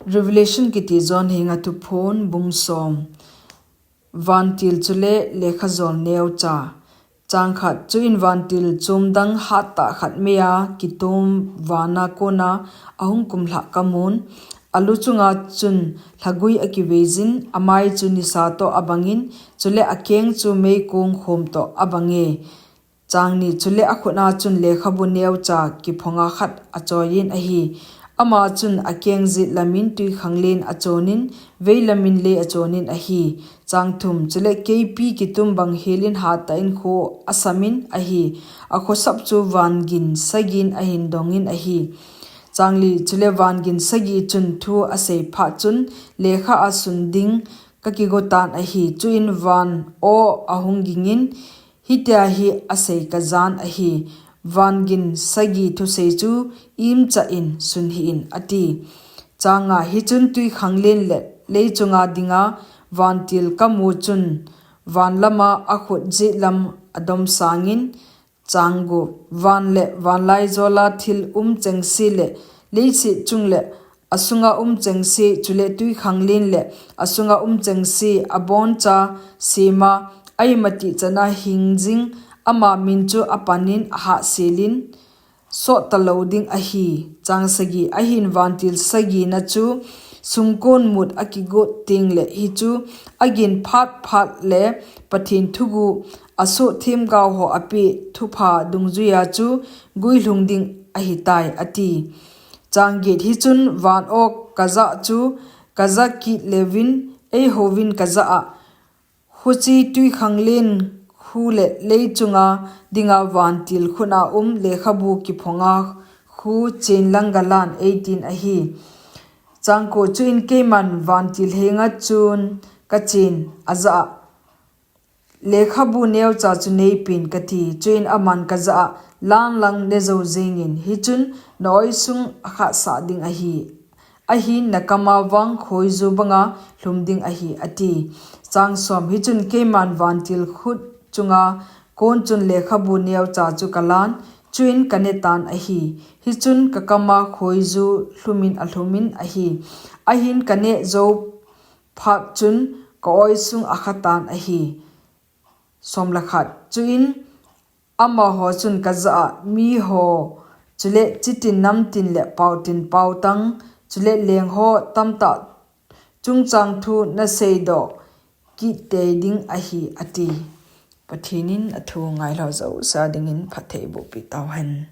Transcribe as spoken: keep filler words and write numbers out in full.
Revelation kiti John henga thuphon bung som. Vantil chule lekha jol neocha. Chang khat, chuin vantil chom dang hattah khat meiya kitom vana kona ahung kumlhah kamun. Alu chunga chun lhagui akiveijin, amai chu nisa toh abangin, chule akeng chu meikong khom toh abange. Chang ni, chule akhutna chun lekhabu neocha kiphonga khat achoiyin ahi. Ama chun akeng jet lamin twikhanglen achonin, vei lamin lei achonin ahi. Chang thum, chule keipi kitum bang helin hattah in kho asamin ahi. Akhosap chu vangin sagin ahin dongin ahi. Chang li, chule vangin sagi chun thu asei phat chun lekha a sun ding kakigo tan ahi. Chuin van aw ahung gingin, hitia hi asei kajan ahi, vangin sagi thusei chu imcha in sun hih in, ati. Chang nga, hichun twikhanglen le lei chunga dinga vantil kamu chun van lama akhut jet lam adom sangin, chang gup, van le vanlaijola thil um chengse le leiset chung le asunga um chengse, chule twikhanglen le asunga um chengse, aboncha sema, aimati chana hingjing, ama min chu apanin ahahselin, sot talou ding ahi. Chang sagi, ahin vantil sagina chu sungkon mut akigot tengle hichu agin phat phat le Pathen thugu asoh themgao ho apeh thupha dungjuiya chu guilhung ding ahitai, ati. Chang get, hichun van aw kajah chu kajah kit leuvin eihouvin kajah a, huche twikhanglen khu le lei chunga dinga vantil khutna um lekhabu kiphonga khu chen lang galan eitin ahi. Chang ko, chuin keiman vantil henga chun kachen, ajah a, lekhabu neocha chu neipin kati. Chuin aman kajah a, lan lang nejou jengin, hichun na-oi sung akhatsah ding ahi. Ahin nakama vang khoiju banga lhum ding ahi, ati. Chang som, hichun keiman vantil khut chunga kon chun lekhabu neocha chu kalan, chuin kanetan ahi. Hichun kakama khoiju lhumin alhumin ahi. Ahin kaneh jou phat chun ka-oi sung akhatan ahi. Som le khat, chuin amaho chun kajah a, miho, chule chitin namtin le paotin paotang, chule lengho tamtah chungchang thu naseidoh kit tei ding ahi, ati. Pathen in athu ngailhah jouse dingin phatthei bohpeh tauhen.